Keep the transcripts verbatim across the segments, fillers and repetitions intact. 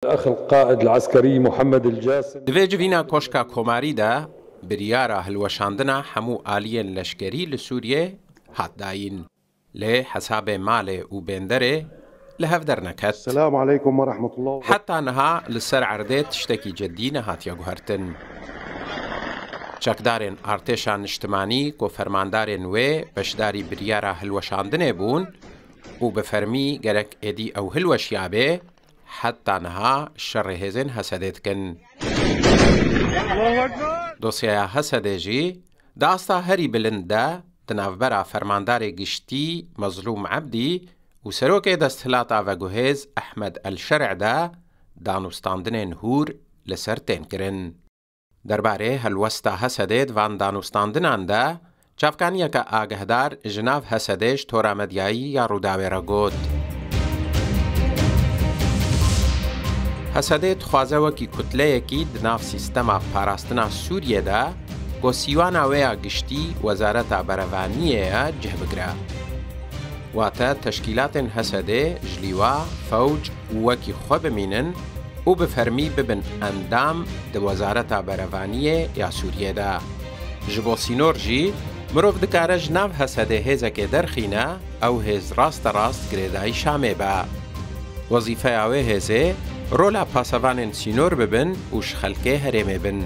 الأخ القائد العسكري محمد الجاسم. Di vê civîna Koşka Komarî de biryara hilweşandina hemû aliyên leşkerî li Sûriyê hat dayîn. Lê hesabê malê û bênderê li hev derneket. السلام عليكم ورحمة الله وبركاته. Heta niha li ser erdê tiştekî cidî nehatiye guhertin. Çekdarên artêşa niştimanî ku fermandarên wê beşdarî biryara hilweşandinê bûn û bi fermî gerek êdî ew hilweşiyabe, heta niha şerê hêzên Hesedê dikin. Dosyaya Hesedê jî di asta herî bilind de di navbera fermandarê giştî Mezlûm Ebdî û serokê desthilata veguhêz Ehmed El Şer'e de danûstandinên hûr li ser tên kirin. Derbarê helwesta Hesedê di van danûstandinan de çavkaniyeke agehdar ji nav Hesedê ji tora medyayî ya Rûdawê re got. Hesedê dixwaze wekî kutleyekî di nav sîstema parastina Sûriyê de ku sîwana wê ya giştî Wezareta Berevaniyê ye cih bigire. Wate teşkîlatên Hesedê ji lîwa, fewc û wekî xwe bimînin û bi fermî bibin endam di Wezareta Berevaniyê ya Sûriyê de. Ji bo sînor jî mirov dikare ji nav Hesedê hêzekê derxîne, ew hêz rasterast girêdayî Şamê be. Wezîfeya wê hêzê rola pasevanên sînor bibin û ji xelkê herêmê bin.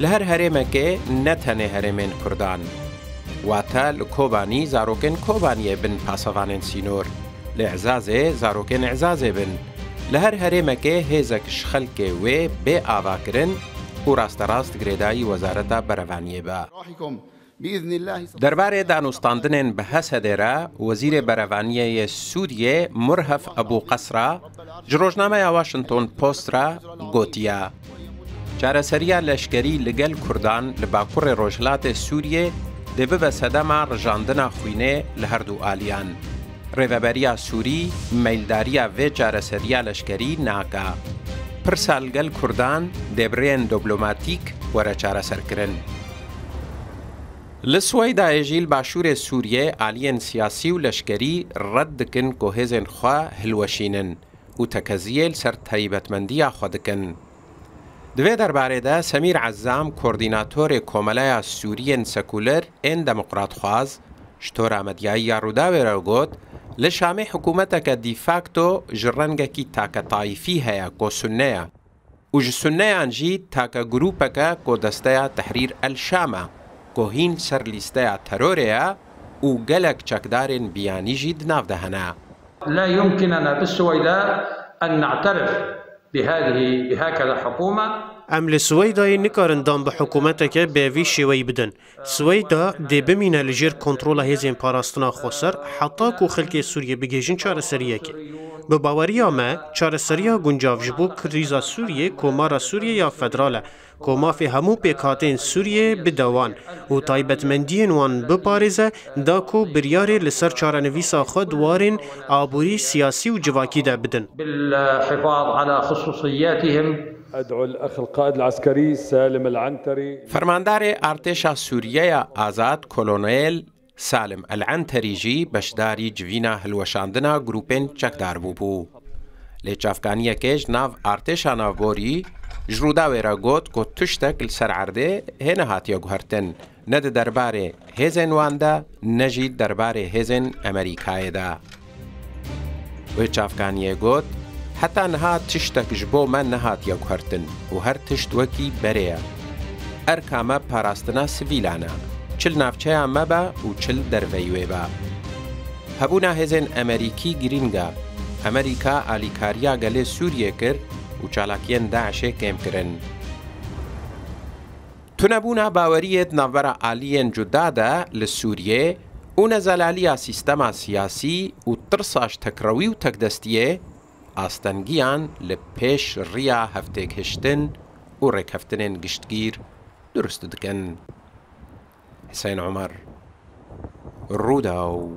Li her herêmekê ne tenê herêmên Kurdan. Wate li Kobanî zarokên Kobaniyê bin pasevanên sînor. Li Ezazê zarokên Ezazê bin. Li her herêmekê hêzek ji xelkê wê bê avakirin û rasterast girêdayî Wezareta Berevaniyê be. Derbarê danûstandinên bi Hesedê re Wezîrê Berevaniyê yê Sûriyê Murhef Ebû Qesra ji rojnameya Washington Post re gotiye, çareseriya leşkerî li gel Kurdan li bakurê rojhilatê Sûriyê dê bibe sedema rijandina xwînê li her du aliyan. Rêveberiya Sûrî meyldariya vê çareseriya leşkerî nake. Pirsa li gel Kurdan dê bi rêyên diplomatîk were çareserkirin. Li Siweydayê jî li başûrê Sûriyê aliyên siyasî û leşkerî red dikin ku hêzên xwe hilweşînin û tekeziyê li ser taybetmendiya xwe dikin. Di vê derbarê de Semîr Ezzam, koordînatorê Komeleya Sûriyên Sekuler ên Demokratxwaz, ji tora medyayî ya Rûdawê re got, li Şamê hikûmeteke de facto ji rengekî take tayîfî heye ku Sunne ye. û ji Sunneyan jî take grûpeke ku Desteya Tehrîr El Şam e, ku hîn ser lîsteya terorê ye û gelek çekdarên biyanî jî di nav de hene. لا يمكننا بالسويداء أن نعترف بهذه بهكذا حكومة. Em li Siweydayê nikarin dan bi hikûmeteke bi vî şêweyî bidin. Siweyda dê bimîne li jêr kontrola hêzên parastina xweser heta ku xelkê Sûriyê bigihêjin çareseriyekê. Bi baweriya me, çareseriya guncav ji bo krîza Sûriyê komara Sûriyê ya federal e, ku mafê hemû pêkhateyên Sûriyê bide wan û taybetmendiyên wan biparêze, da ku biryarê li ser çarenivîsa xwe di warên aborî, siyasî û civakî de bidin. بالحفاظ على خصوصياتهم. أدعو الأخ القائد العسكري سالم العنتري. Fermandarê Artêşa Sûriyeya Azad Kolonel Salim El Enterî jî beşdarî civîna hilweşandina grûpên çekdar bûbû. Lê çavkaniyekê ji nav artêşa navborî ji Rûdawê re got ku tiştek li ser erdê hê nehatiye guhertin, ne di derbarê hêzên wan de, ne jî derbarê hêzên Amerîkayê de. Wê çavkaniyê got, heta niha tiştek ji bo me nehatiye guhertin û her tişt wekî berê ye. Erka me parastina sivîlan e, çi li navçeya me be û çi li derveyî wê be. Hebûna hêzên Amerîkî girîng e. Amerîka alîkariya gelê Sûriyê kir û çalakiyên DAIŞê kêm kirin. Tunebûna baweriyê di navbera aliyên cuda de li Sûriyê û nezelaliya sîstema siyasî û tirsa ji tekrewî û tekdestiyê astengiyan li pêş riya hevtêgihiştin û rêkeftinên giştgîr durust dikin. Hüseyin Omer, Rûdaw.